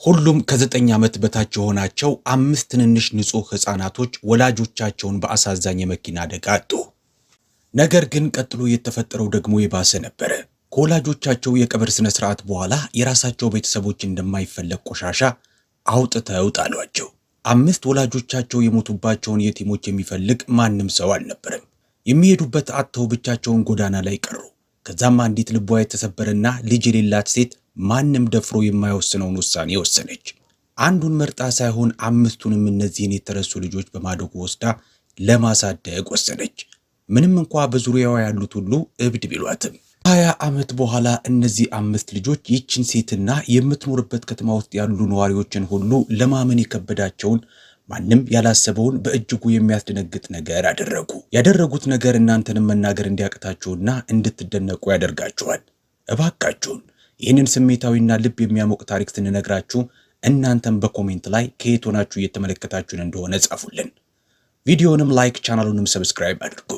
ሁሉም ከ9 ዓመት በታች የሆናቸው አምስት ትንንሽ ንጹሕ ሕፃናቶች ወላጆቻቸውን በአሳዛኝ የመኪና አደጋ አጡ። ነገር ግን ቀጥሎ የተፈጠረው ደግሞ የባሰ ነበረ። ከወላጆቻቸው የቀብር ሥነ ሥርዓት በኋላ የራሳቸው ቤተሰቦች እንደማይፈለግ ቆሻሻ አውጥተው ጣሏቸው። አምስት ወላጆቻቸው የሞቱባቸውን የቲሞች የሚፈልግ ማንም ሰው አልነበረም። የሚሄዱበት አጥተው ብቻቸውን ጎዳና ላይ ቀሩ። ከዛም አንዲት ልቧ የተሰበረና ልጅ የሌላት ሴት ማንም ደፍሮ የማይወስነውን ውሳኔ ወሰነች። አንዱን መርጣ ሳይሆን አምስቱንም እነዚህን የተረሱ ልጆች በማደጎ ወስዳ ለማሳደግ ወሰነች። ምንም እንኳ በዙሪያዋ ያሉት ሁሉ እብድ ቢሏትም። 20 ዓመት በኋላ እነዚህ አምስት ልጆች ይችን ሴትና የምትኖርበት ከተማ ውስጥ ያሉ ነዋሪዎችን ሁሉ ለማመን የከበዳቸውን፣ ማንም ያላሰበውን በእጅጉ የሚያስደነግጥ ነገር አደረጉ። ያደረጉት ነገር እናንተንም መናገር እንዲያቅታችሁና እንድትደነቁ ያደርጋችኋል። እባካችሁን ይህንን ስሜታዊና ልብ የሚያሞቅ ታሪክ ስንነግራችሁ እናንተም በ comment ላይ ከየት ሆናችሁ እየተመለከታችሁን እንደሆነ ጻፉልን። ቪዲዮንም like፣ ቻናሉንም subscribe አድርጉ።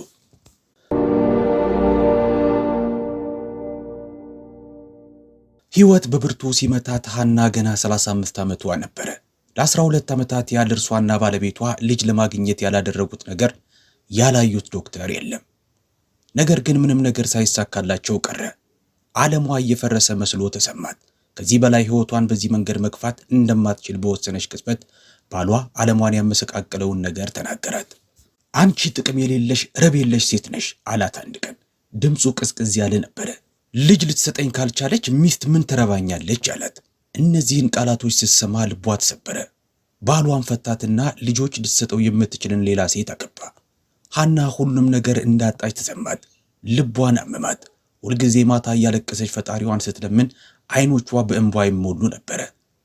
ሕይወት በብርቱ ሲመታት ሐና ገና 35 ዓመቷ ነበረ። ለ12 ዓመታት ያህል እርሷና ባለቤቷ ልጅ ለማግኘት ያላደረጉት ነገር፣ ያላዩት ዶክተር የለም። ነገር ግን ምንም ነገር ሳይሳካላቸው ቀረ። ዓለሟ እየፈረሰ መስሎ ተሰማት። ከዚህ በላይ ሕይወቷን በዚህ መንገድ መግፋት እንደማትችል በወሰነች ቅጽበት ባሏ ዓለሟን ያመሰቃቀለውን ነገር ተናገራት። "አንቺ ጥቅም የሌለሽ፣ ረብ የለሽ ሴት ነሽ" አላት አንድ ቀን። ድምፁ ቅዝቅዝ ያለ ነበረ። "ልጅ ልትሰጠኝ ካልቻለች ሚስት ምን ትረባኛለች?" አላት። እነዚህን ቃላቶች ስትሰማ ልቧ ተሰበረ። ባሏን ፈታትና ልጆች ልትሰጠው የምትችልን ሌላ ሴት አገባ። ሐና ሁሉም ነገር እንዳጣች ተሰማት። ልቧን አመማት። ሁልጊዜ ማታ እያለቀሰች ፈጣሪዋን ስትለምን አይኖቿ በእንባ ይሞሉ ነበረ።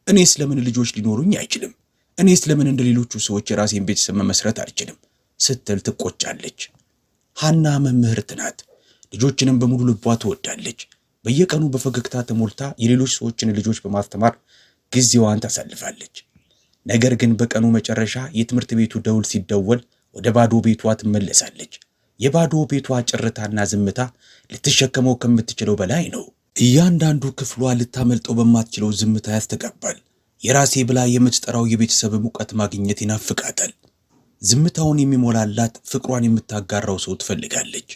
"እኔስ ለምን ልጆች ሊኖሩኝ አይችልም? እኔስ ለምን እንደ ሌሎቹ ሰዎች የራሴን ቤተሰብ መመስረት አልችልም?" ስትል ትቆጫለች። ሐና መምህርት ናት። ልጆችንም በሙሉ ልቧ ትወዳለች። በየቀኑ በፈገግታ ተሞልታ የሌሎች ሰዎችን ልጆች በማስተማር ጊዜዋን ታሳልፋለች። ነገር ግን በቀኑ መጨረሻ የትምህርት ቤቱ ደውል ሲደወል ወደ ባዶ ቤቷ ትመለሳለች። የባዶ ቤቷ ጭርታና ዝምታ ልትሸከመው ከምትችለው በላይ ነው። እያንዳንዱ ክፍሏ ልታመልጠው በማትችለው ዝምታ ያስተጋባል። የራሴ ብላ የምትጠራው የቤተሰብ ሙቀት ማግኘት ይናፍቃታል። ዝምታውን የሚሞላላት፣ ፍቅሯን የምታጋራው ሰው ትፈልጋለች።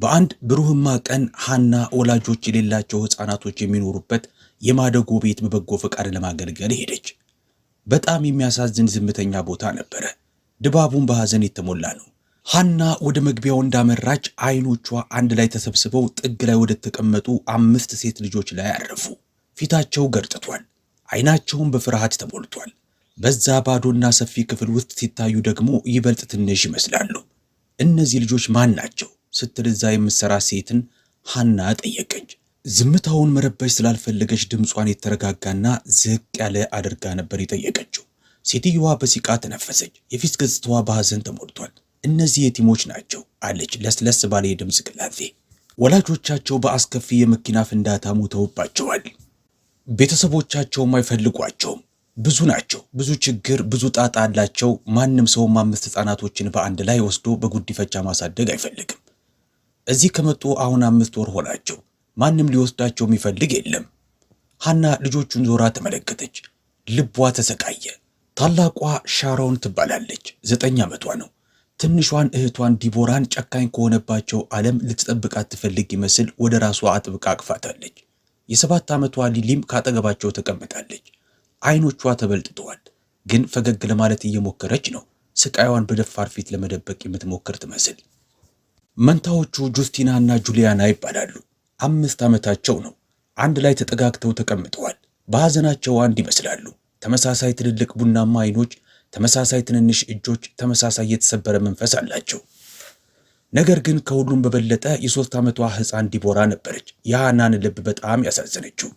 በአንድ ብሩህማ ቀን ሐና ወላጆች የሌላቸው ሕፃናቶች የሚኖሩበት የማደጎ ቤት በበጎ ፈቃድ ለማገልገል ሄደች። በጣም የሚያሳዝን ዝምተኛ ቦታ ነበረ። ድባቡን በሐዘን የተሞላ ነው። ሐና ወደ መግቢያው እንዳመራች አይኖቿ አንድ ላይ ተሰብስበው ጥግ ላይ ወደ ተቀመጡ አምስት ሴት ልጆች ላይ አረፉ። ፊታቸው ገርጥቷል፣ አይናቸውም በፍርሃት ተሞልቷል። በዛ ባዶና ሰፊ ክፍል ውስጥ ሲታዩ ደግሞ ይበልጥ ትንሽ ይመስላሉ። "እነዚህ ልጆች ማን ናቸው?" ስትል እዛ የምትሰራ ሴትን ሐና ጠየቀች። ዝምታውን መረበሽ ስላልፈለገች ድምጿን የተረጋጋና ዝቅ ያለ አድርጋ ነበር የጠየቀችው። ሴትየዋ በሲቃ ተነፈሰች። የፊት ገጽታዋ በሐዘን ተሞልቷል። "እነዚህ የቲሞች ናቸው" አለች ለስለስ ባለ የድምፅ ቅላጼ። "ወላጆቻቸው በአስከፊ የመኪና ፍንዳታ ሞተውባቸዋል። ቤተሰቦቻቸውም አይፈልጓቸውም። ብዙ ናቸው። ብዙ ችግር፣ ብዙ ጣጣ አላቸው። ማንም ሰውም አምስት ሕፃናቶችን በአንድ ላይ ወስዶ በጉዲፈቻ ማሳደግ አይፈልግም። እዚህ ከመጡ አሁን 5 ወር ሆናቸው። ማንም ሊወስዳቸው የሚፈልግ የለም።" ሐና ልጆቹን ዞራ ተመለከተች። ልቧ ተሰቃየ። ታላቋ ሻሮን ትባላለች። 9 ዓመቷ ነው። ትንሿን እህቷን ዲቦራን ጨካኝ ከሆነባቸው ዓለም ልትጠብቃት ትፈልግ ይመስል ወደ ራሷ አጥብቃ አቅፋታለች። የ7 ዓመቷ ሊሊም ካጠገባቸው ተቀምጣለች። አይኖቿ ተበልጥተዋል፣ ግን ፈገግ ለማለት እየሞከረች ነው። ስቃይዋን በደፋር ፊት ለመደበቅ የምትሞክር ትመስል። መንታዎቹ ጁስቲና እና ጁሊያና ይባላሉ። 5 ዓመታቸው ነው። አንድ ላይ ተጠጋግተው ተቀምጠዋል። በሐዘናቸው አንድ ይመስላሉ። ተመሳሳይ ትልልቅ ቡናማ አይኖች፣ ተመሳሳይ ትንንሽ እጆች፣ ተመሳሳይ የተሰበረ መንፈስ አላቸው። ነገር ግን ከሁሉም በበለጠ የ3 ዓመቷ ሕፃን ዲቦራ ነበረች የሃናን ልብ በጣም ያሳዘነችው።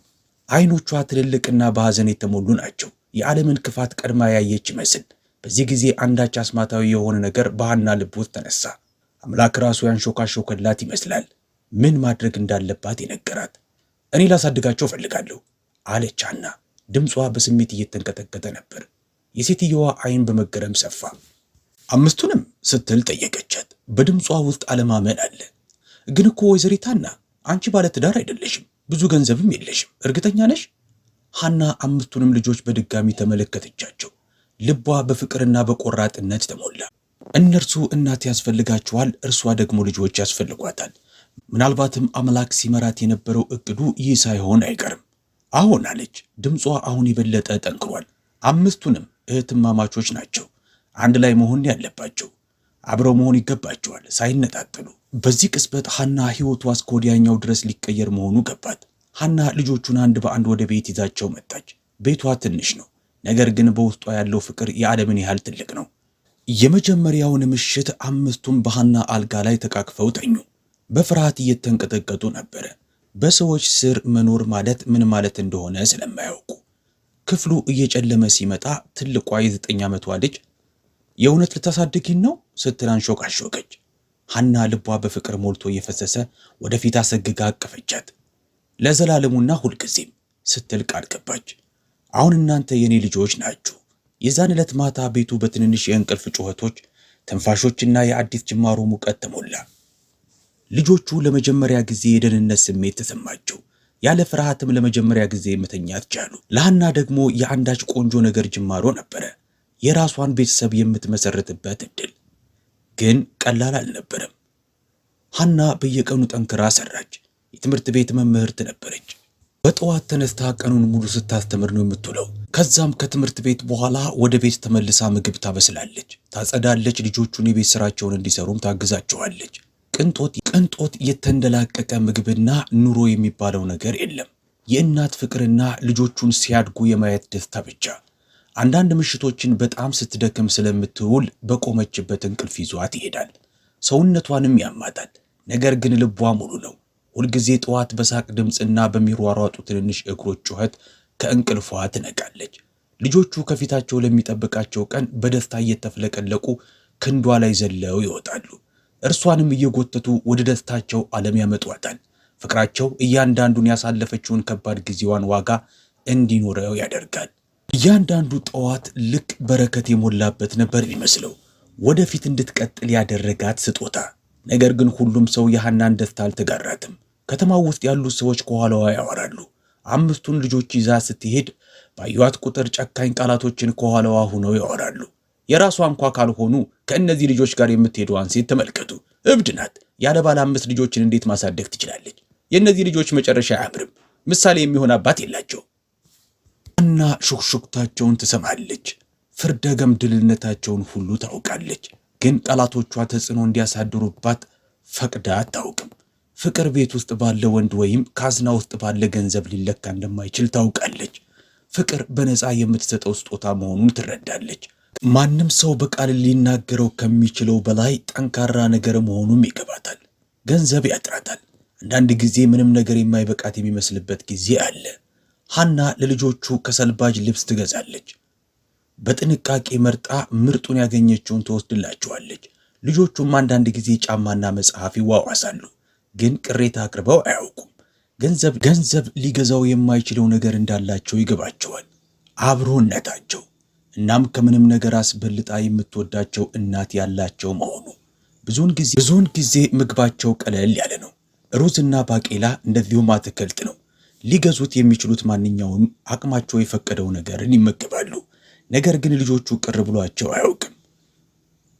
አይኖቿ ትልልቅና በሐዘን የተሞሉ ናቸው። የዓለምን ክፋት ቀድማ ያየች ይመስል። በዚህ ጊዜ አንዳች አስማታዊ የሆነ ነገር በሃና ልብ ውስጥ ተነሳ። አምላክ ራሱ ያንሾካሾከላት ይመስላል። ምን ማድረግ እንዳለባት የነገራት። "እኔ ላሳድጋቸው እፈልጋለሁ" አለች ሐና። ድምጿ በስሜት እየተንቀጠቀጠ ነበር። የሴትየዋ አይን በመገረም ሰፋ። "አምስቱንም?" ስትል ጠየቀቻት። በድምጿ ውስጥ አለማመን አለ። "ግን እኮ ወይዘሪት ሐና፣ አንቺ ባለትዳር አይደለሽም፣ ብዙ ገንዘብም የለሽም። እርግጠኛ ነሽ?" ሐና አምስቱንም ልጆች በድጋሚ ተመለከተቻቸው። ልቧ በፍቅርና በቆራጥነት ተሞላ። እነርሱ እናት ያስፈልጋቸዋል፣ እርሷ ደግሞ ልጆች ያስፈልጓታል። ምናልባትም አምላክ ሲመራት የነበረው እቅዱ ይህ ሳይሆን አይቀርም። አሁን አለች። ድምጿ አሁን የበለጠ ጠንክሯል። አምስቱንም እህትማማቾች ናቸው። አንድ ላይ መሆን ያለባቸው፣ አብረው መሆን ይገባቸዋል፣ ሳይነጣጠሉ። በዚህ ቅጽበት ሐና ሕይወቷ እስከ ወዲያኛው ድረስ ሊቀየር መሆኑ ገባት። ሐና ልጆቹን አንድ በአንድ ወደ ቤት ይዛቸው መጣች። ቤቷ ትንሽ ነው፣ ነገር ግን በውስጧ ያለው ፍቅር የዓለምን ያህል ትልቅ ነው። የመጀመሪያውን ምሽት አምስቱም በሐና አልጋ ላይ ተቃቅፈው ተኙ። በፍርሃት እየተንቀጠቀጡ ነበረ። በሰዎች ስር መኖር ማለት ምን ማለት እንደሆነ ስለማያውቁ። ክፍሉ እየጨለመ ሲመጣ ትልቋ የ9 ዓመቷ ልጅ "የእውነት ልታሳድጊን ነው?" ስትል አንሾካሾከች። ሐና ልቧ በፍቅር ሞልቶ እየፈሰሰ ወደፊት አሰግጋ አቀፈቻት። "ለዘላለሙና ሁልጊዜም" ስትል ቃል ገባች። "አሁን እናንተ የኔ ልጆች ናችሁ።" የዛን ዕለት ማታ ቤቱ በትንንሽ የእንቅልፍ ጩኸቶች፣ ትንፋሾችና የአዲስ ጅማሮ ሙቀት ተሞላ። ልጆቹ ለመጀመሪያ ጊዜ የደህንነት ስሜት ተሰማቸው። ያለ ፍርሃትም ለመጀመሪያ ጊዜ መተኛት ቻሉ። ለሐና ደግሞ የአንዳች ቆንጆ ነገር ጅማሮ ነበረ። የራሷን ቤተሰብ የምትመሰርትበት እድል ግን ቀላል አልነበረም። ሐና በየቀኑ ጠንክራ ሰራች። የትምህርት ቤት መምህርት ነበረች። በጠዋት ተነስታ ቀኑን ሙሉ ስታስተምር ነው የምትውለው። ከዛም ከትምህርት ቤት በኋላ ወደ ቤት ተመልሳ ምግብ ታበስላለች፣ ታጸዳለች፣ ልጆቹን የቤት ስራቸውን እንዲሰሩም ታግዛቸዋለች። ቅንጦት ቅንጦት የተንደላቀቀ ምግብና ኑሮ የሚባለው ነገር የለም። የእናት ፍቅርና ልጆቹን ሲያድጉ የማየት ደስታ ብቻ። አንዳንድ ምሽቶችን በጣም ስትደክም ስለምትውል በቆመችበት እንቅልፍ ይዟት ይሄዳል። ሰውነቷንም ያማታል። ነገር ግን ልቧ ሙሉ ነው። ሁልጊዜ ጠዋት በሳቅ ድምፅና በሚሯሯጡ ትንንሽ እግሮች ጩኸት ከእንቅልፏ ትነቃለች። ልጆቹ ከፊታቸው ለሚጠብቃቸው ቀን በደስታ እየተፍለቀለቁ ክንዷ ላይ ዘለው ይወጣሉ። እርሷንም እየጎተቱ ወደ ደስታቸው ዓለም ያመጧታል። ፍቅራቸው እያንዳንዱን ያሳለፈችውን ከባድ ጊዜዋን ዋጋ እንዲኖረው ያደርጋል። እያንዳንዱ ጠዋት ልክ በረከት የሞላበት ነበር የሚመስለው፣ ወደፊት እንድትቀጥል ያደረጋት ስጦታ። ነገር ግን ሁሉም ሰው የሐናን ደስታ አልተጋራትም። ከተማው ውስጥ ያሉት ሰዎች ከኋላዋ ያወራሉ። አምስቱን ልጆች ይዛ ስትሄድ ባዩዋት ቁጥር ጨካኝ ቃላቶችን ከኋላዋ ሆነው ያወራሉ። "የራሷ እንኳ ካልሆኑ ከእነዚህ ልጆች ጋር የምትሄደዋን ሴት ተመልከቱ። እብድ ናት። ያለ ባል አምስት ልጆችን እንዴት ማሳደግ ትችላለች? የእነዚህ ልጆች መጨረሻ አያምርም። ምሳሌ የሚሆን አባት የላቸው።" እና ሹክሹክታቸውን ትሰማለች። ፍርደ ገምድልነታቸውን ሁሉ ታውቃለች። ግን ቃላቶቿ ተጽዕኖ እንዲያሳድሩባት ፈቅዳ አታውቅም። ፍቅር ቤት ውስጥ ባለ ወንድ ወይም ካዝና ውስጥ ባለ ገንዘብ ሊለካ እንደማይችል ታውቃለች። ፍቅር በነፃ የምትሰጠው ስጦታ መሆኑን ትረዳለች። ማንም ሰው በቃል ሊናገረው ከሚችለው በላይ ጠንካራ ነገር መሆኑም ይገባታል። ገንዘብ ያጥራታል። አንዳንድ ጊዜ ምንም ነገር የማይበቃት የሚመስልበት ጊዜ አለ። ሐና ለልጆቹ ከሰልባጅ ልብስ ትገዛለች። በጥንቃቄ መርጣ ምርጡን ያገኘችውን ትወስድላቸዋለች። ልጆቹም አንዳንድ ጊዜ ጫማና መጽሐፍ ይዋዋሳሉ፣ ግን ቅሬታ አቅርበው አያውቁም። ገንዘብ ገንዘብ ሊገዛው የማይችለው ነገር እንዳላቸው ይገባቸዋል። አብሮነታቸው። እናም ከምንም ነገር አስበልጣ የምትወዳቸው እናት ያላቸው መሆኑ። ብዙውን ጊዜ ምግባቸው ቀለል ያለ ነው። ሩዝና ባቄላ እንደዚሁም አትክልት ነው። ሊገዙት የሚችሉት ማንኛውም አቅማቸው የፈቀደው ነገርን ይመገባሉ። ነገር ግን ልጆቹ ቅር ብሏቸው አያውቅም።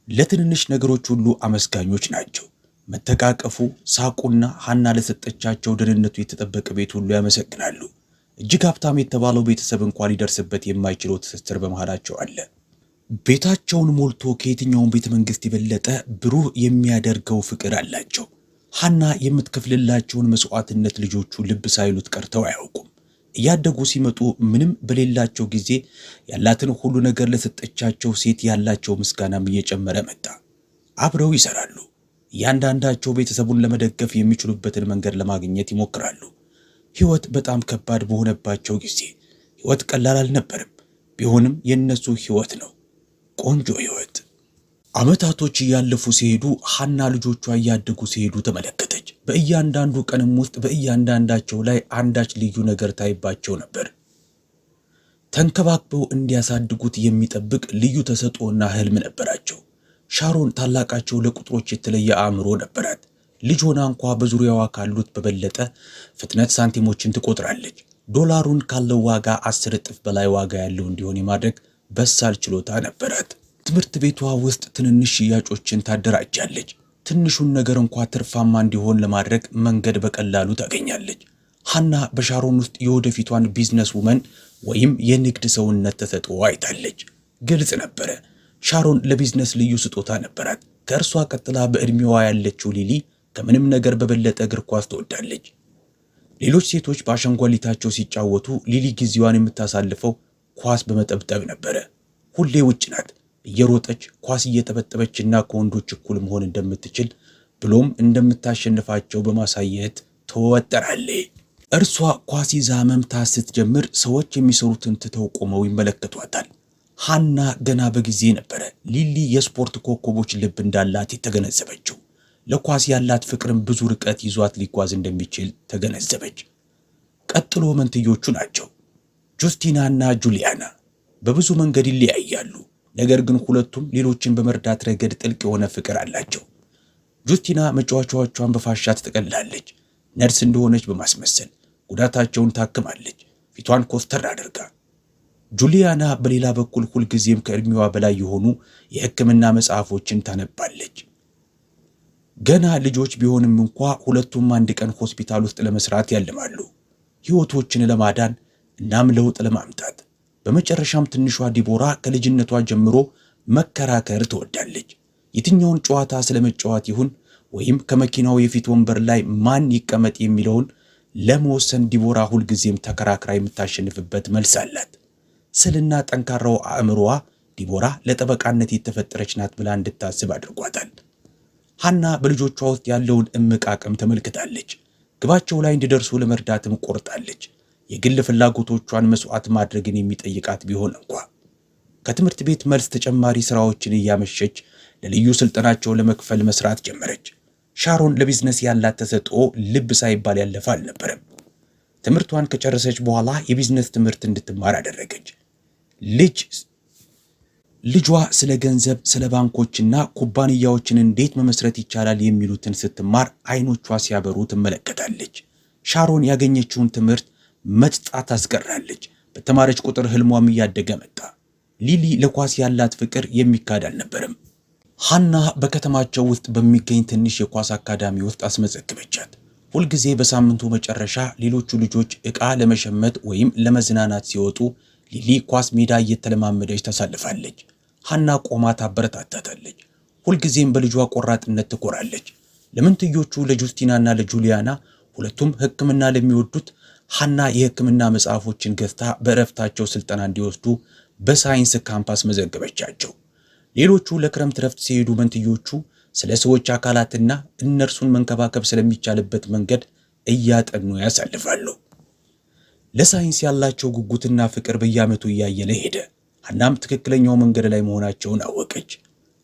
ለትንንሽ ነገሮች ሁሉ አመስጋኞች ናቸው። መተቃቀፉ፣ ሳቁና ሐና ለሰጠቻቸው ደህንነቱ የተጠበቀ ቤት ሁሉ ያመሰግናሉ። እጅግ ሀብታም የተባለው ቤተሰብ እንኳ ሊደርስበት የማይችለው ትስስር በመሃላቸው አለ። ቤታቸውን ሞልቶ ከየትኛውም ቤተ መንግስት የበለጠ ብሩህ የሚያደርገው ፍቅር አላቸው። ሐና የምትከፍልላቸውን መስዋዕትነት ልጆቹ ልብ ሳይሉት ቀርተው አያውቁም። እያደጉ ሲመጡ ምንም በሌላቸው ጊዜ ያላትን ሁሉ ነገር ለሰጠቻቸው ሴት ያላቸው ምስጋናም እየጨመረ መጣ። አብረው ይሰራሉ። እያንዳንዳቸው ቤተሰቡን ለመደገፍ የሚችሉበትን መንገድ ለማግኘት ይሞክራሉ። ሕይወት በጣም ከባድ በሆነባቸው ጊዜ ሕይወት ቀላል አልነበርም። ቢሆንም የእነሱ ሕይወት ነው፣ ቆንጆ ሕይወት። ዓመታቶች እያለፉ ሲሄዱ ሐና ልጆቿ እያደጉ ሲሄዱ ተመለከተች። በእያንዳንዱ ቀንም ውስጥ በእያንዳንዳቸው ላይ አንዳች ልዩ ነገር ታይባቸው ነበር። ተንከባክበው እንዲያሳድጉት የሚጠብቅ ልዩ ተሰጥኦና ህልም ነበራቸው። ሻሮን ታላቃቸው ለቁጥሮች የተለየ አእምሮ ነበራት። ልጅ ሆና እንኳ በዙሪያዋ ካሉት በበለጠ ፍጥነት ሳንቲሞችን ትቆጥራለች። ዶላሩን ካለው ዋጋ 10 እጥፍ በላይ ዋጋ ያለው እንዲሆን የማድረግ በሳል ችሎታ ነበራት። ትምህርት ቤቷ ውስጥ ትንንሽ ሽያጮችን ታደራጃለች። ትንሹን ነገር እንኳ ትርፋማ እንዲሆን ለማድረግ መንገድ በቀላሉ ታገኛለች። ሐና በሻሮን ውስጥ የወደፊቷን business woman ወይም የንግድ ሰውነት ተሰጥኦ አይታለች። ግልጽ ነበረ። ሻሮን ለቢዝነስ ልዩ ስጦታ ነበራት። ከእርሷ ቀጥላ በዕድሜዋ ያለችው ሊሊ ከምንም ነገር በበለጠ እግር ኳስ ትወዳለች። ሌሎች ሴቶች በአሻንጉሊታቸው ሲጫወቱ ሊሊ ጊዜዋን የምታሳልፈው ኳስ በመጠብጠብ ነበረ። ሁሌ ውጭ ናት። እየሮጠች፣ ኳስ እየጠበጠበችና ከወንዶች እኩል መሆን እንደምትችል ብሎም እንደምታሸንፋቸው በማሳየት ትወጠራለች። እርሷ ኳስ ይዛ መምታት ስትጀምር ሰዎች የሚሰሩትን ትተው ቆመው ይመለከቷታል። ሐና ገና በጊዜ ነበረ ሊሊ የስፖርት ኮከቦች ልብ እንዳላት የተገነዘበችው። ለኳስ ያላት ፍቅርም ብዙ ርቀት ይዟት ሊጓዝ እንደሚችል ተገነዘበች። ቀጥሎ መንትዮቹ ናቸው። ጁስቲና እና ጁሊያና በብዙ መንገድ ይለያያሉ። ነገር ግን ሁለቱም ሌሎችን በመርዳት ረገድ ጥልቅ የሆነ ፍቅር አላቸው። ጁስቲና መጫወቻዎቿን በፋሻ ትጠቀልላለች። ነርስ እንደሆነች በማስመሰል ጉዳታቸውን ታክማለች፣ ፊቷን ኮስተር አድርጋ። ጁሊያና በሌላ በኩል ሁልጊዜም ከዕድሜዋ በላይ የሆኑ የሕክምና መጽሐፎችን ታነባለች። ገና ልጆች ቢሆንም እንኳ ሁለቱም አንድ ቀን ሆስፒታል ውስጥ ለመስራት ያልማሉ፣ ሕይወቶችን ለማዳን እናም ለውጥ ለማምጣት። በመጨረሻም ትንሿ ዲቦራ ከልጅነቷ ጀምሮ መከራከር ትወዳለች። የትኛውን ጨዋታ ስለመጫወት ይሁን ወይም ከመኪናው የፊት ወንበር ላይ ማን ይቀመጥ የሚለውን ለመወሰን ዲቦራ ሁልጊዜም ተከራክራ የምታሸንፍበት መልስ አላት። ስልና ጠንካራው አእምሮዋ ዲቦራ ለጠበቃነት የተፈጠረች ናት ብላ እንድታስብ አድርጓታል። ሐና በልጆቿ ውስጥ ያለውን እምቅ አቅም ተመልክታለች። ግባቸው ላይ እንዲደርሱ ለመርዳትም ቆርጣለች። የግል ፍላጎቶቿን መስዋዕት ማድረግን የሚጠይቃት ቢሆን እንኳ። ከትምህርት ቤት መልስ ተጨማሪ ስራዎችን እያመሸች ለልዩ ስልጠናቸው ለመክፈል መስራት ጀመረች። ሻሮን ለቢዝነስ ያላት ተሰጥኦ ልብ ሳይባል ያለፈ አልነበረም። ትምህርቷን ከጨረሰች በኋላ የቢዝነስ ትምህርት እንድትማር አደረገች። ልጇ ስለ ገንዘብ፣ ስለ ባንኮችና ኩባንያዎችን እንዴት መመስረት ይቻላል የሚሉትን ስትማር አይኖቿ ሲያበሩ ትመለከታለች። ሻሮን ያገኘችውን ትምህርት መጥጣ ታስቀራለች። በተማረች ቁጥር ህልሟም እያደገ መጣ። ሊሊ ለኳስ ያላት ፍቅር የሚካድ አልነበረም። ሐና በከተማቸው ውስጥ በሚገኝ ትንሽ የኳስ አካዳሚ ውስጥ አስመዘገበቻት። ሁልጊዜ በሳምንቱ መጨረሻ ሌሎቹ ልጆች ዕቃ ለመሸመት ወይም ለመዝናናት ሲወጡ ሊሊ ኳስ ሜዳ እየተለማመደች ታሳልፋለች። ሐና ቆማ ታበረታታታለች። ሁልጊዜም በልጇ ቆራጥነት ትኮራለች። ለምንትዮቹ ለጁስቲናና ለጁሊያና፣ ሁለቱም ሕክምና ለሚወዱት፣ ሐና የሕክምና መጽሐፎችን ገዝታ በእረፍታቸው ስልጠና እንዲወስዱ በሳይንስ ካምፓስ መዘገበቻቸው። ሌሎቹ ለክረምት ረፍት ሲሄዱ መንትዮቹ ስለ ሰዎች አካላትና እነርሱን መንከባከብ ስለሚቻልበት መንገድ እያጠኑ ያሳልፋሉ። ለሳይንስ ያላቸው ጉጉትና ፍቅር በየዓመቱ እያየለ ሄደ። ሐናም ትክክለኛው መንገድ ላይ መሆናቸውን አወቀች።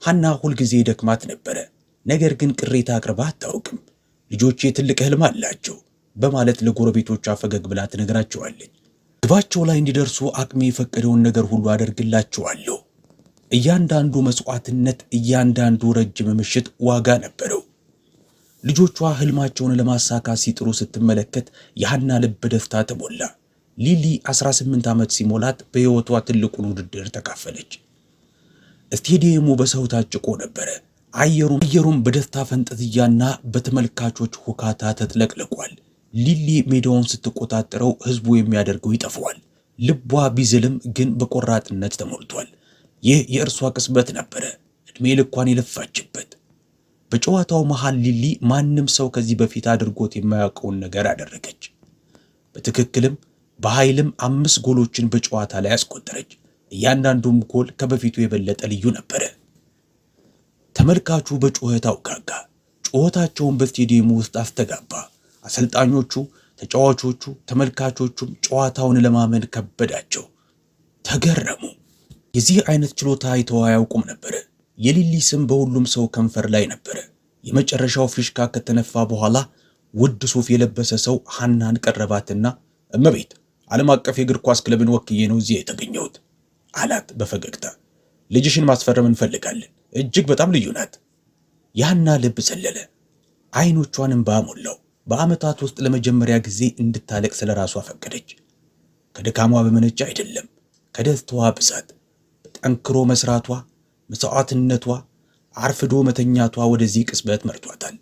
ሐና ሁልጊዜ ደክማት ነበረ። ነገር ግን ቅሬታ አቅርባ አታውቅም። ልጆቼ ትልቅ ህልም አላቸው በማለት ለጎረቤቶቿ ፈገግ ብላ ትነግራቸዋለች። ግባቸው ላይ እንዲደርሱ አቅሜ የፈቀደውን ነገር ሁሉ አደርግላቸዋለሁ። እያንዳንዱ መስዋዕትነት፣ እያንዳንዱ ረጅም ምሽት ዋጋ ነበረው። ልጆቿ ህልማቸውን ለማሳካት ሲጥሩ ስትመለከት የሐና ልብ በደስታ ተሞላ። ሊሊ 18 ዓመት ሲሞላት በሕይወቷ ትልቁን ውድድር ተካፈለች። ስቴዲየሙ በሰው ታጭቆ ነበረ። አየሩም በደስታ ፈንጠዝያና በተመልካቾች ሁካታ ተጥለቅልቋል። ሊሊ ሜዳውን ስትቆጣጠረው ህዝቡ የሚያደርገው ይጠፋዋል። ልቧ ቢዝልም ግን በቆራጥነት ተሞልቷል። ይህ የእርሷ ቅጽበት ነበረ፣ ዕድሜ ልኳን የለፋችበት። በጨዋታው መሃል ሊሊ ማንም ሰው ከዚህ በፊት አድርጎት የማያውቀውን ነገር አደረገች። በትክክልም በኃይልም አምስት ጎሎችን በጨዋታ ላይ አስቆጠረች። እያንዳንዱም ጎል ከበፊቱ የበለጠ ልዩ ነበረ። ተመልካቹ በጩኸት አውጋጋ። ጩኸታቸውን በስቴዲየሙ ውስጥ አስተጋባ። አሰልጣኞቹ፣ ተጫዋቾቹ፣ ተመልካቾቹም ጨዋታውን ለማመን ከበዳቸው፣ ተገረሙ። የዚህ አይነት ችሎታ አይተው አያውቁም ነበር። የሊሊ ስም በሁሉም ሰው ከንፈር ላይ ነበረ። የመጨረሻው ፊሽካ ከተነፋ በኋላ ውድ ሱፍ የለበሰ ሰው ሐናን ቀረባትና እመቤት፣ ዓለም አቀፍ የእግር ኳስ ክለብን ወክዬ ነው እዚህ የተገኘሁት አላት በፈገግታ። ልጅሽን ማስፈረም እንፈልጋለን። እጅግ በጣም ልዩ ናት። የሐና ልብ ዘለለ። አይኖቿን እንባ ሞላው። በዓመታት ውስጥ ለመጀመሪያ ጊዜ እንድታለቅስ ለራሷ ፈቀደች። ከድካሟ በመነጨ አይደለም፣ ከደስታዋ ብዛት። በጠንክሮ መስራቷ፣ መስዋዕትነቷ፣ አርፍዶ መተኛቷ ወደዚህ ቅጽበት መርቷታል።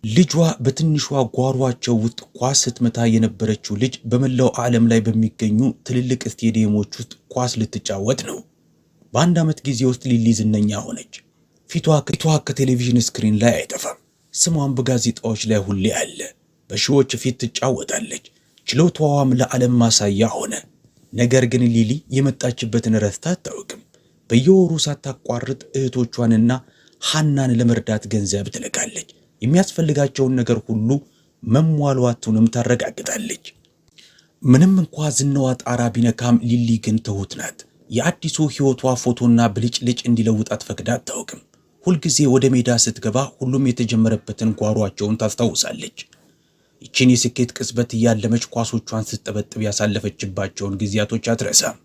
ልጇ በትንሿ ጓሯቸው ውስጥ ኳስ ስትመታ የነበረችው ልጅ በመላው ዓለም ላይ በሚገኙ ትልልቅ ስቴዲየሞች ውስጥ ኳስ ልትጫወት ነው። በ1 ዓመት ጊዜ ውስጥ ሊሊ ዝነኛ ሆነች። ፊቷ ከቴሌቪዥን screen ላይ አይጠፋም። ስሟን በጋዜጣዎች ላይ ሁሌ አለ። በሺዎች ፊት ትጫወታለች። ችሎታዋም ለዓለም ማሳያ ሆነ። ነገር ግን ሊሊ የመጣችበትን ረስታ አታውቅም። በየወሩ ሳታቋርጥ እህቶቿንና ሐናን ለመርዳት ገንዘብ ትልካለች። የሚያስፈልጋቸውን ነገር ሁሉ መሟሏቱንም ታረጋግጣለች። ምንም እንኳ ዝናዋ ጣራ ቢነካም ሊሊ ግን ትሁት ናት። የአዲሱ ሕይወቷ ፎቶና ብልጭልጭ እንዲለውጣት ፈቅዳ አታውቅም። ሁልጊዜ ወደ ሜዳ ስትገባ ሁሉም የተጀመረበትን ጓሯቸውን ታስታውሳለች። ይችን የስኬት ቅጽበት እያለመች ኳሶቿን ስትጠበጥብ ያሳለፈችባቸውን ጊዜያቶች አትረሳም።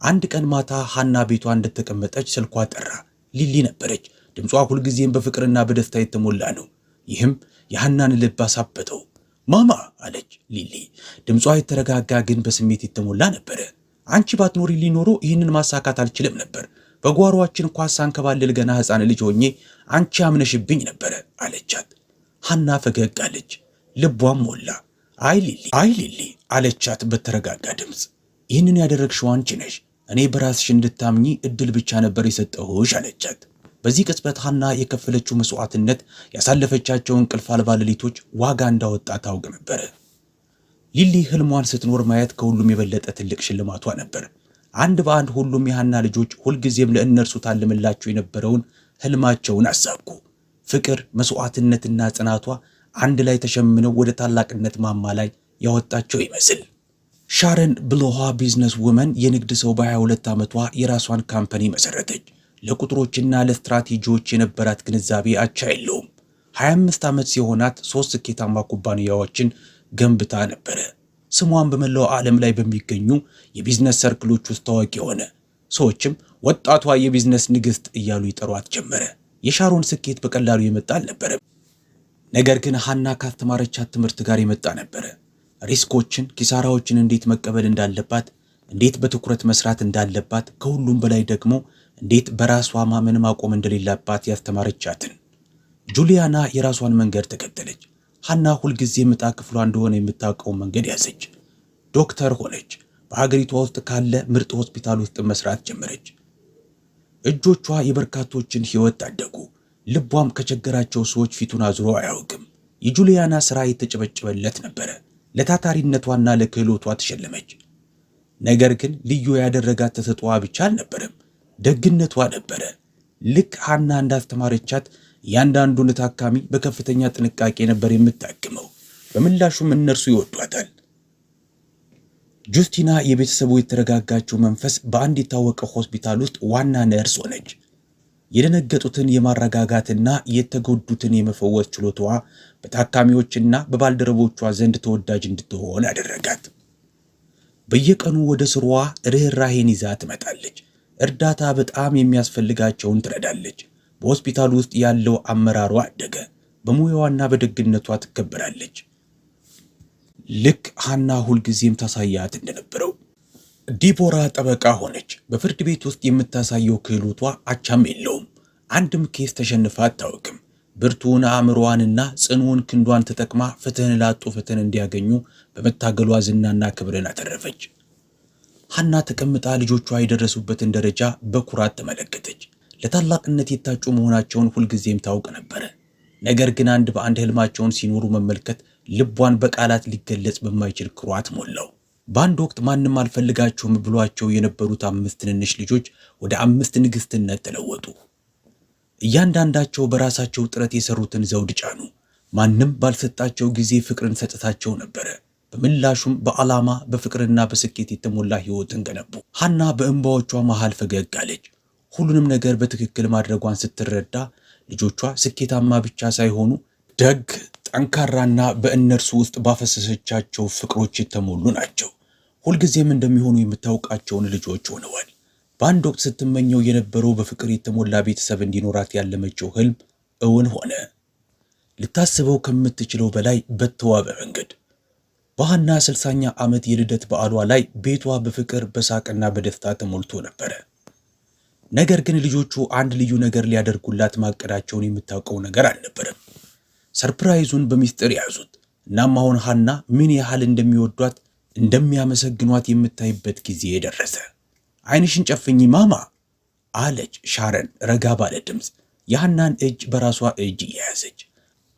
አንድ ቀን ማታ ሐና ቤቷ እንደተቀመጠች ስልኳ ጠራ። ሊሊ ነበረች። ድምጿ ሁልጊዜም በፍቅርና በደስታ የተሞላ ነው። ይህም የሐናን ልብ አሳበጠው። ማማ አለች ሊሊ። ድምጿ የተረጋጋ ግን በስሜት የተሞላ ነበረ። አንቺ ባትኖሪ ኖሮ ይህንን ማሳካት አልችልም ነበር። በጓሮአችን ኳስ ሳንከባልል ገና ሕፃን ልጅ ሆኜ አንቺ አምነሽብኝ ነበረ አለቻት። ሐና ፈገግ አለች፣ ልቧም ሞላ። አይ ሊሊ፣ አይ ሊሊ አለቻት በተረጋጋ ድምፅ። ይህንን ያደረግሽው አንቺ ነሽ። እኔ በራስሽ እንድታምኚ እድል ብቻ ነበር የሰጠሁሽ አለቻት። በዚህ ቅጽበት ሐና የከፈለችው መስዋዕትነት፣ ያሳለፈቻቸው እንቅልፍ አልባ ሌሊቶች ዋጋ እንዳወጣ ታውቅ ነበረ። ሊሊ ህልሟን ስትኖር ማየት ከሁሉም የበለጠ ትልቅ ሽልማቷ ነበር። አንድ በአንድ ሁሉም የሐና ልጆች ሁልጊዜም ለእነርሱ ታልምላቸው የነበረውን ህልማቸውን አሳኩ። ፍቅር፣ መስዋዕትነትና ጽናቷ አንድ ላይ ተሸምነው ወደ ታላቅነት ማማ ላይ ያወጣቸው ይመስል። ሻረን ብልኋ business woman፣ የንግድ ሰው፣ በ22 ዓመቷ የራሷን company መሰረተች። ለቁጥሮችና ለስትራቴጂዎች የነበራት ግንዛቤ አቻ የለውም። 25 ዓመት ሲሆናት ሶስት ስኬታማ ኩባንያዎችን ገንብታ ነበረ። ስሟን በመላው ዓለም ላይ በሚገኙ የ business circle ኦች ውስጥ ታዋቂ ሆነ። ሰዎችም ወጣቷ የቢዝነስ ንግሥት እያሉ ይጠሯት ጀመረ። የሻሮን ስኬት በቀላሉ የመጣ አልነበረም። ነገር ግን ሐና ካስተማረቻት ትምህርት ጋር የመጣ ነበረ። Risk ኦችን፣ ኪሳራዎችን እንዴት መቀበል እንዳለባት፣ እንዴት በትኩረት መስራት እንዳለባት፣ ከሁሉም በላይ ደግሞ እንዴት በራሷ ማመን ማቆም እንደሌለባት ያስተማረቻትን። ጁሊያና የራሷን መንገድ ተከተለች። ሐና ሁልጊዜ ዕጣ ክፍሏ እንደሆነ የምታውቀውን መንገድ ያዘች። ዶክተር ሆነች። በሀገሪቷ ውስጥ ካለ ምርጥ ሆስፒታል ውስጥ መስራት ጀመረች። እጆቿ የበርካቶችን ሕይወት ታደጉ። ልቧም ከቸገራቸው ሰዎች ፊቱን አዙሮ አያውቅም። የጁሊያና ሥራ የተጨበጨበለት ነበረ። ለታታሪነቷና ለክህሎቷ ተሸለመች። ነገር ግን ልዩ ያደረጋት ተሰጥኦዋ ብቻ አልነበረም፣ ደግነቷ ነበረ። ልክ ሐና እንዳስተማረቻት እያንዳንዱን ታካሚ በከፍተኛ ጥንቃቄ ነበር የምታክመው። በምላሹም እነርሱ ይወዷታል። ጁስቲና የቤተሰቡ የተረጋጋችው መንፈስ በአንድ የታወቀ ሆስፒታል ውስጥ ዋና ነርስ ሆነች። የደነገጡትን የማረጋጋትና የተጎዱትን የመፈወስ ችሎታዋ በታካሚዎችና በባልደረቦቿ ዘንድ ተወዳጅ እንድትሆን አደረጋት። በየቀኑ ወደ ስሯ ርኅራሄን ይዛ ትመጣለች። እርዳታ በጣም የሚያስፈልጋቸውን ትረዳለች። በሆስፒታሉ ውስጥ ያለው አመራሯ አደገ። በሙያዋና በደግነቷ ትከበራለች። ልክ ሐና ሁልጊዜም ታሳያት እንደነበረው። ዲቦራ ጠበቃ ሆነች። በፍርድ ቤት ውስጥ የምታሳየው ክህሎቷ አቻም የለውም። አንድም case ተሸንፋ አታውቅም። ብርቱውን አእምሮዋንና ጽኑውን ክንዷን ተጠቅማ ፍትህን ላጡ ፍትህን እንዲያገኙ በመታገሏ ዝናና ክብርን አተረፈች። ሐና ተቀምጣ ልጆቿ የደረሱበትን ደረጃ በኩራት ተመለከተች። ለታላቅነት የታጩ መሆናቸውን ሁልጊዜም ታውቅ ነበረ። ነገር ግን አንድ በአንድ ህልማቸውን ሲኖሩ መመልከት ልቧን በቃላት ሊገለጽ በማይችል ኩራት ሞላው። በአንድ ወቅት ማንም አልፈልጋቸውም ብሏቸው የነበሩት አምስት ትንንሽ ልጆች ወደ አምስት ንግስትነት ተለወጡ። እያንዳንዳቸው በራሳቸው ጥረት የሰሩትን ዘውድ ጫኑ። ማንም ባልሰጣቸው ጊዜ ፍቅርን ሰጥታቸው ነበረ። በምላሹም በዓላማ፣ በፍቅርና በስኬት የተሞላ ሕይወትን ገነቡ። ሐና በእንባዎቿ መሃል ፈገግ አለች። ሁሉንም ነገር በትክክል ማድረጓን ስትረዳ ልጆቿ ስኬታማ ብቻ ሳይሆኑ ደግ፣ ጠንካራና በእነርሱ ውስጥ ባፈሰሰቻቸው ፍቅሮች የተሞሉ ናቸው። ሁልጊዜም እንደሚሆኑ የምታውቃቸውን ልጆች ሆነዋል። በአንድ ወቅት ስትመኘው የነበረው በፍቅር የተሞላ ቤተሰብ እንዲኖራት ያለመችው ህልም እውን ሆነ። ልታስበው ከምትችለው በላይ በተዋበ መንገድ። በሐና 60ኛ ዓመት የልደት በዓሏ ላይ ቤቷ በፍቅር በሳቅና በደስታ ተሞልቶ ነበረ። ነገር ግን ልጆቹ አንድ ልዩ ነገር ሊያደርጉላት ማቀዳቸውን የምታውቀው ነገር አልነበረም። Surprise ኡን በሚስጥር ያዙት። እናም አሁን ሐና ምን ያህል እንደሚወዷት እንደሚያመሰግኗት የምታይበት ጊዜ ደረሰ። "ዓይንሽን ጨፍኚ ማማ" አለች ሻረን ረጋ ባለ ድምፅ የሐናን እጅ በራሷ እጅ እየያዘች።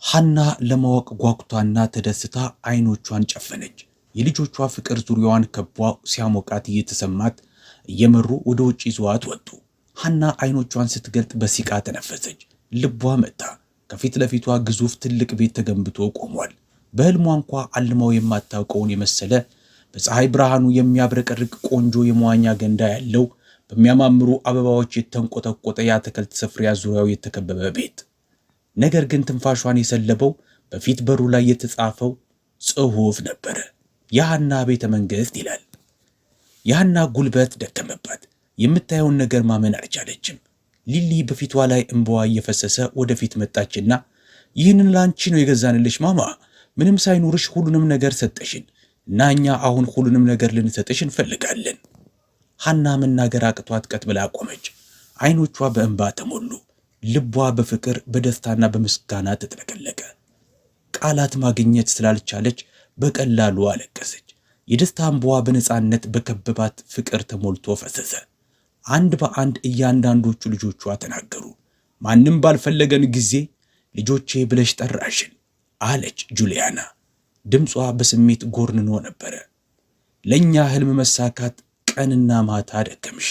ሐና ለማወቅ ጓጉታና ተደስታ አይኖቿን ጨፈነች። የልጆቿ ፍቅር ዙሪያዋን ከቧ ሲያሞቃት እየተሰማት እየመሩ ወደ ውጭ ይዘዋት ወጡ። ሐና አይኖቿን ስትገልጥ በሲቃ ተነፈሰች። ልቧ መታ። ከፊት ለፊቷ ግዙፍ ትልቅ ቤት ተገንብቶ ቆሟል። በህልሟ እንኳ አልማው የማታውቀውን የመሰለ፣ በፀሐይ ብርሃኑ የሚያብረቀርቅ፣ ቆንጆ የመዋኛ ገንዳ ያለው፣ በሚያማምሩ አበባዎች የተንቆጠቆጠ የአትክልት ስፍራ ዙሪያው የተከበበ ቤት። ነገር ግን ትንፋሿን የሰለበው በፊት በሩ ላይ የተጻፈው ጽሑፍ ነበረ። "የሐና ቤተ መንግሥት" ይላል። የሐና ጉልበት ደከመባት። የምታየውን ነገር ማመን አልቻለችም። ሊሊ በፊቷ ላይ እንባዋ እየፈሰሰ ወደፊት መጣችና "ይህንን ላንቺ ነው የገዛንልሽ ማማ። ምንም ሳይኖርሽ ሁሉንም ነገር ሰጠሽን እና እኛ አሁን ሁሉንም ነገር ልንሰጥሽ እንፈልጋለን።" ሐና መናገር አቅቷት ቀጥ ብላ ቆመች። አይኖቿ በእንባ ተሞሉ። ልቧ በፍቅር በደስታና በምስጋና ተጥለቀለቀ። ቃላት ማግኘት ስላልቻለች በቀላሉ አለቀሰች። የደስታ እንባዋ በነፃነት በከበባት ፍቅር ተሞልቶ ፈሰሰ። አንድ በአንድ እያንዳንዶቹ ልጆቿ ተናገሩ። "ማንም ባልፈለገን ጊዜ ልጆቼ ብለሽ ጠራሽን" አለች ጁሊያና። ድምጿ በስሜት ጎርንኖ ነበረ። "ለእኛ ህልም መሳካት ቀንና ማታ ደከምሽ"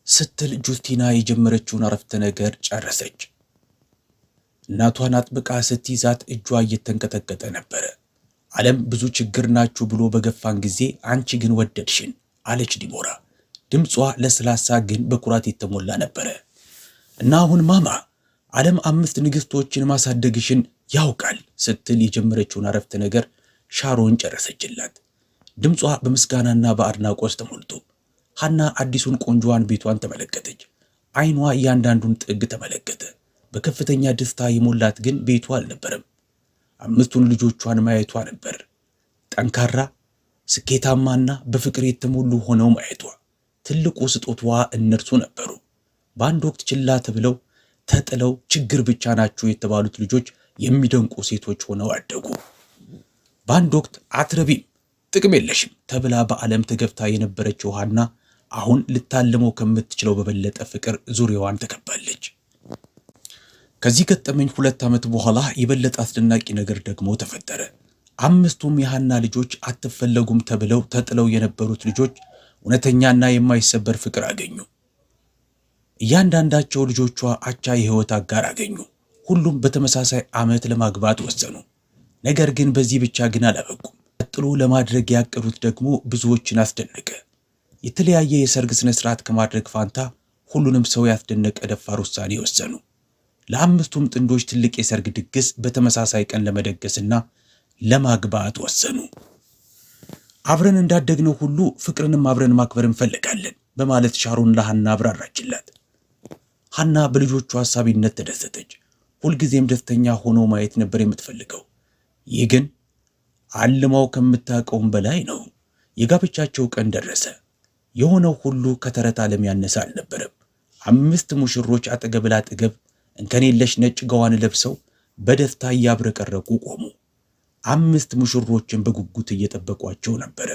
ስትል ጁስቲና የጀመረችውን አረፍተ ነገር ጨረሰች። እናቷን አጥብቃ ስትይዛት እጇ እየተንቀጠቀጠ ነበረ። "ዓለም ብዙ ችግር ናችሁ ብሎ በገፋን ጊዜ አንቺ ግን ወደድሽን" አለች ዲቦራ። ድምጿ ለስላሳ ግን በኩራት የተሞላ ነበረ። "እና አሁን ማማ፣ ዓለም አምስት ንግሥቶችን ማሳደግሽን ያውቃል" ስትል የጀመረችውን አረፍተ ነገር ሻሮን ጨረሰችላት። ድምጿ በምስጋናና በአድናቆት ተሞልቶ። ሐና አዲሱን ቆንጆዋን ቤቷን ተመለከተች። አይኗ እያንዳንዱን ጥግ ተመለከተ። በከፍተኛ ደስታ የሞላት ግን ቤቷ አልነበረም፣ አምስቱን ልጆቿን ማየቷ ነበር። ጠንካራ፣ ስኬታማና በፍቅር የተሞሉ ሆነው ማየቷ። ትልቁ ስጦታዋ እነርሱ ነበሩ። በአንድ ወቅት ችላ ተብለው ተጥለው ችግር ብቻ ናቸው የተባሉት ልጆች የሚደንቁ ሴቶች ሆነው አደጉ። በአንድ ወቅት አትረቢም፣ ጥቅም የለሽም ተብላ በዓለም ተገፍታ የነበረችው ሐና አሁን ልታልመው ከምትችለው በበለጠ ፍቅር ዙሪያዋን ተከባለች። ከዚህ ገጠመኝ 2 ዓመት በኋላ የበለጠ አስደናቂ ነገር ደግሞ ተፈጠረ። አምስቱም የሐና ልጆች፣ አትፈለጉም ተብለው ተጥለው የነበሩት ልጆች፣ እውነተኛና የማይሰበር ፍቅር አገኙ። እያንዳንዳቸው ልጆቿ አቻ የሕይወት አጋር አገኙ። ሁሉም በተመሳሳይ ዓመት ለማግባት ወሰኑ። ነገር ግን በዚህ ብቻ ግን አላበቁም። ቀጥሎ ለማድረግ ያቀዱት ደግሞ ብዙዎችን አስደነቀ። የተለያየ የሰርግ ስነ ስርዓት ከማድረግ ፋንታ ሁሉንም ሰው ያስደነቀ ደፋር ውሳኔ ወሰኑ። ለአምስቱም ጥንዶች ትልቅ የሰርግ ድግስ በተመሳሳይ ቀን ለመደገስና ለማግባት ወሰኑ። "አብረን እንዳደግነው ሁሉ ፍቅርንም አብረን ማክበር እንፈልጋለን" በማለት ሻሮን ለሐና አብራራችላት። ሐና በልጆቿ አሳቢነት ተደሰተች። ሁልጊዜም ደስተኛ ሆኖ ማየት ነበር የምትፈልገው። ይህ ግን አልማው ከምታውቀውም በላይ ነው። የጋብቻቸው ቀን ደረሰ። የሆነው ሁሉ ከተረት ዓለም ያነሰ አልነበረም። አምስት ሙሽሮች አጠገብ ላጠገብ እንከን የለሽ ነጭ ገዋን ለብሰው በደስታ እያብረቀረቁ ቆሙ። አምስት ሙሽሮችን በጉጉት እየጠበቋቸው ነበረ።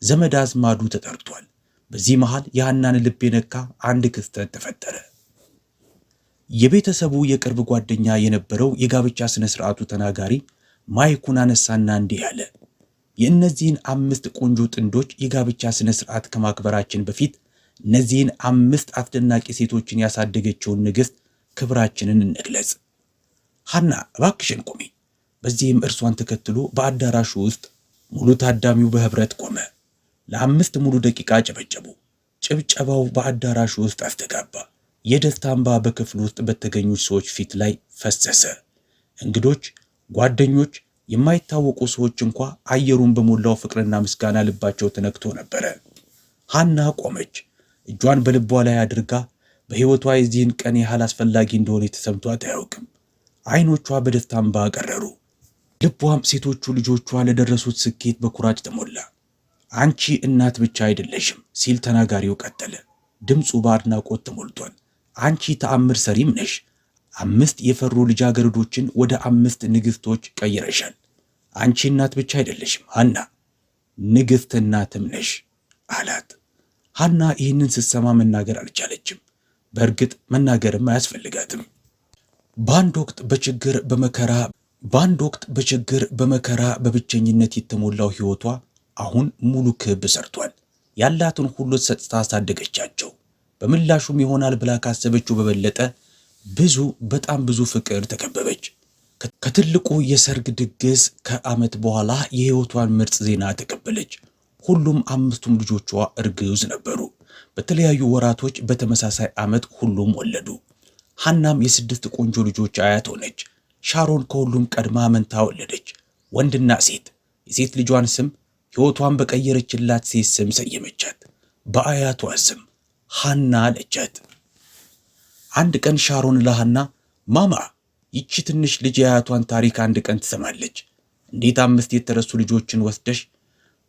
ዘመድ አዝማዱ ተጠርቷል። በዚህ መሃል የሐናን ልብ የነካ አንድ ክስተት ተፈጠረ። የቤተሰቡ የቅርብ ጓደኛ የነበረው የጋብቻ ሥነ ሥርዓቱ ተናጋሪ ማይኩን አነሳና እንዲህ አለ። "የእነዚህን አምስት ቆንጆ ጥንዶች የጋብቻ ሥነ ሥርዓት ከማክበራችን በፊት እነዚህን አምስት አስደናቂ ሴቶችን ያሳደገችውን ንግሥት ክብራችንን እንግለጽ። ሐና፣ እባክሽን ቁሚ።" በዚህም እርሷን ተከትሎ በአዳራሹ ውስጥ ሙሉ ታዳሚው በህብረት ቆመ። ለ5 ሙሉ ደቂቃ ጨበጨቡ። ጭብጨባው በአዳራሹ ውስጥ አስተጋባ። የደስታ እንባ በክፍሉ ውስጥ በተገኙት ሰዎች ፊት ላይ ፈሰሰ። እንግዶች፣ ጓደኞች፣ የማይታወቁ ሰዎች እንኳ አየሩን በሞላው ፍቅርና ምስጋና ልባቸው ተነክቶ ነበረ። ሐና ቆመች። እጇን በልቧ ላይ አድርጋ በሕይወቷ የዚህን ቀን ያህል አስፈላጊ እንደሆነ የተሰምቷት አያውቅም። አይኖቿ በደስታ እንባ ቀረሩ። ልቧም ሴቶቹ ልጆቿ ለደረሱት ስኬት በኩራት ተሞላ። አንቺ እናት ብቻ አይደለሽም ሲል ተናጋሪው ቀጠለ። ድምፁ በአድናቆት ተሞልቷል። አንቺ ተአምር ሰሪም ነሽ። አምስት የፈሩ ልጃገረዶችን ወደ አምስት ንግሥቶች ቀይረሻል። አንቺ እናት ብቻ አይደለሽም ሐና፣ ንግሥት እናትም ነሽ አላት። ሐና ይህንን ስትሰማ መናገር አልቻለችም። በእርግጥ መናገርም አያስፈልጋትም። በአንድ ወቅት በችግር በመከራ በአንድ ወቅት በችግር በመከራ በብቸኝነት የተሞላው ሕይወቷ አሁን ሙሉ ክብ ሰርቷል። ያላትን ሁሉ ሰጥታ አሳደገቻቸው። በምላሹም ይሆናል ብላ ካሰበችው በበለጠ ብዙ፣ በጣም ብዙ ፍቅር ተከበበች። ከትልቁ የሰርግ ድግስ ከዓመት በኋላ የሕይወቷን ምርጥ ዜና ተቀበለች። ሁሉም አምስቱም ልጆቿ እርግዝ ነበሩ። በተለያዩ ወራቶች በተመሳሳይ ዓመት ሁሉም ወለዱ። ሐናም የስድስት ቆንጆ ልጆች አያት ሆነች። ሻሮን ከሁሉም ቀድማ መንታ ወለደች፣ ወንድና ሴት። የሴት ልጇን ስም ሕይወቷን በቀየረችላት ሴት ስም ሰየመቻት። በአያቷ ስም ሐና አለቻት። አንድ ቀን ሻሮን ለሐና ማማ፣ ይቺ ትንሽ ልጅ የአያቷን ታሪክ አንድ ቀን ትሰማለች። እንዴት አምስት የተረሱ ልጆችን ወስደሽ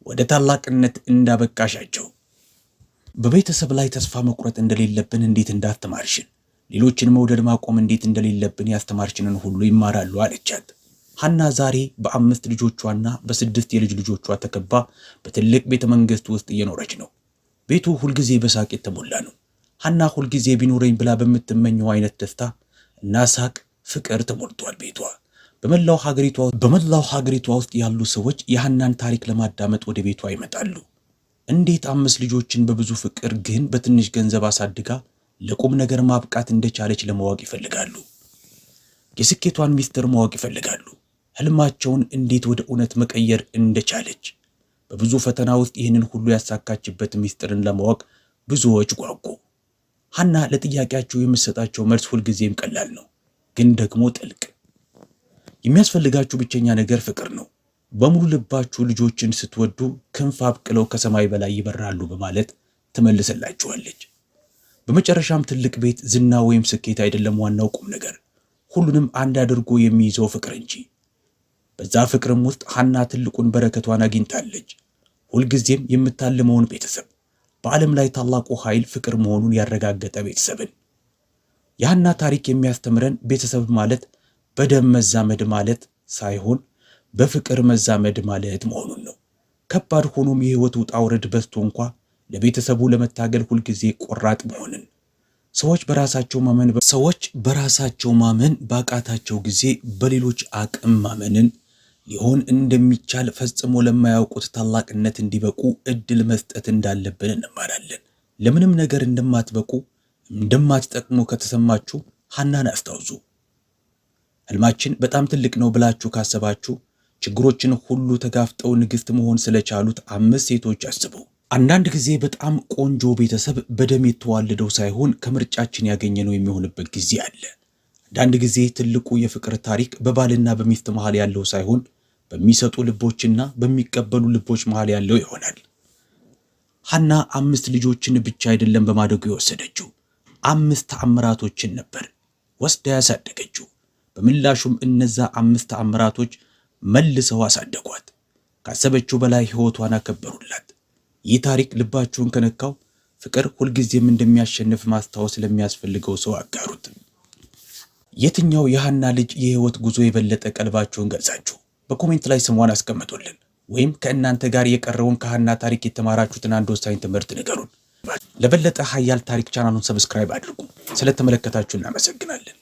ወደ ታላቅነት እንዳበቃሻቸው፣ በቤተሰብ ላይ ተስፋ መቁረጥ እንደሌለብን እንዴት እንዳስተማርሽን፣ ሌሎችን መውደድ ማቆም እንዴት እንደሌለብን ያስተማርሽንን ሁሉ ይማራሉ አለቻት። ሐና ዛሬ በአምስት ልጆቿና በስድስት የልጅ ልጆቿ ተከባ በትልቅ ቤተ መንግሥት ውስጥ እየኖረች ነው። ቤቱ ሁልጊዜ በሳቅ የተሞላ ነው። ሐና ሁልጊዜ ቢኖረኝ ብላ በምትመኘው አይነት ደስታ እና ሳቅ፣ ፍቅር ተሞልቷል ቤቷ። በመላው ሀገሪቷ ውስጥ ያሉ ሰዎች የሐናን ታሪክ ለማዳመጥ ወደ ቤቷ ይመጣሉ። እንዴት አምስት ልጆችን በብዙ ፍቅር ግን በትንሽ ገንዘብ አሳድጋ ለቁም ነገር ማብቃት እንደቻለች ለማወቅ ይፈልጋሉ። የስኬቷን ሚስጥር ማወቅ ይፈልጋሉ። ህልማቸውን እንዴት ወደ እውነት መቀየር እንደቻለች፣ በብዙ ፈተና ውስጥ ይህንን ሁሉ ያሳካችበት ሚስጥርን ለማወቅ ብዙዎች ጓጉ። ሐና ለጥያቄያቸው የምትሰጣቸው መልስ ሁልጊዜም ቀላል ነው፣ ግን ደግሞ ጥልቅ። የሚያስፈልጋችሁ ብቸኛ ነገር ፍቅር ነው። በሙሉ ልባችሁ ልጆችን ስትወዱ ክንፍ አብቅለው ከሰማይ በላይ ይበራሉ በማለት ትመልስላችኋለች። በመጨረሻም ትልቅ ቤት፣ ዝና ወይም ስኬት አይደለም ዋናው ቁም ነገር፣ ሁሉንም አንድ አድርጎ የሚይዘው ፍቅር እንጂ። በዛ ፍቅርም ውስጥ ሐና ትልቁን በረከቷን አግኝታለች። ሁልጊዜም የምታልመውን ቤተሰብ፣ በዓለም ላይ ታላቁ ኃይል ፍቅር መሆኑን ያረጋገጠ ቤተሰብን። የሐና ታሪክ የሚያስተምረን ቤተሰብ ማለት በደም መዛመድ ማለት ሳይሆን በፍቅር መዛመድ ማለት መሆኑን ነው። ከባድ ሆኖም የሕይወት ውጣ ውረድ በዝቶ እንኳ ለቤተሰቡ ለመታገል ሁልጊዜ ቆራጥ መሆንን፣ ሰዎች በራሳቸው ማመን ባቃታቸው ጊዜ በሌሎች አቅም ማመንን፣ ሊሆን እንደሚቻል ፈጽሞ ለማያውቁት ታላቅነት እንዲበቁ እድል መስጠት እንዳለብን እንማራለን። ለምንም ነገር እንደማትበቁ፣ እንደማትጠቅሙ ከተሰማችሁ ሐናን አስታውሱ። ህልማችን በጣም ትልቅ ነው ብላችሁ ካሰባችሁ ችግሮችን ሁሉ ተጋፍጠው ንግሥት መሆን ስለቻሉት አምስት ሴቶች አስቡ። አንዳንድ ጊዜ በጣም ቆንጆ ቤተሰብ በደም የተዋለደው ሳይሆን ከምርጫችን ያገኘነው የሚሆንበት ጊዜ አለ። አንዳንድ ጊዜ ትልቁ የፍቅር ታሪክ በባልና በሚስት መሃል ያለው ሳይሆን በሚሰጡ ልቦችና በሚቀበሉ ልቦች መሃል ያለው ይሆናል። ሐና አምስት ልጆችን ብቻ አይደለም በማደጎ የወሰደችው፣ አምስት ተአምራቶችን ነበር ወስዳ ያሳደገችው። በምላሹም እነዛ አምስት ተአምራቶች መልሰው አሳደጓት። ካሰበችው በላይ ሕይወቷን አከበሩላት። ይህ ታሪክ ልባችሁን ከነካው ፍቅር ሁልጊዜም እንደሚያሸንፍ ማስታወስ ለሚያስፈልገው ሰው አጋሩት። የትኛው የሐና ልጅ የህይወት ጉዞ የበለጠ ቀልባችሁን ገዛችሁ? በ comment ላይ ስሟን አስቀምጡልን፣ ወይም ከእናንተ ጋር የቀረውን ከሐና ታሪክ የተማራችሁትን አንድ ወሳኝ ትምህርት ንገሩን። ለበለጠ ሀያል ታሪክ ቻናሉን subscribe አድርጉ። ስለተመለከታችሁ እናመሰግናለን።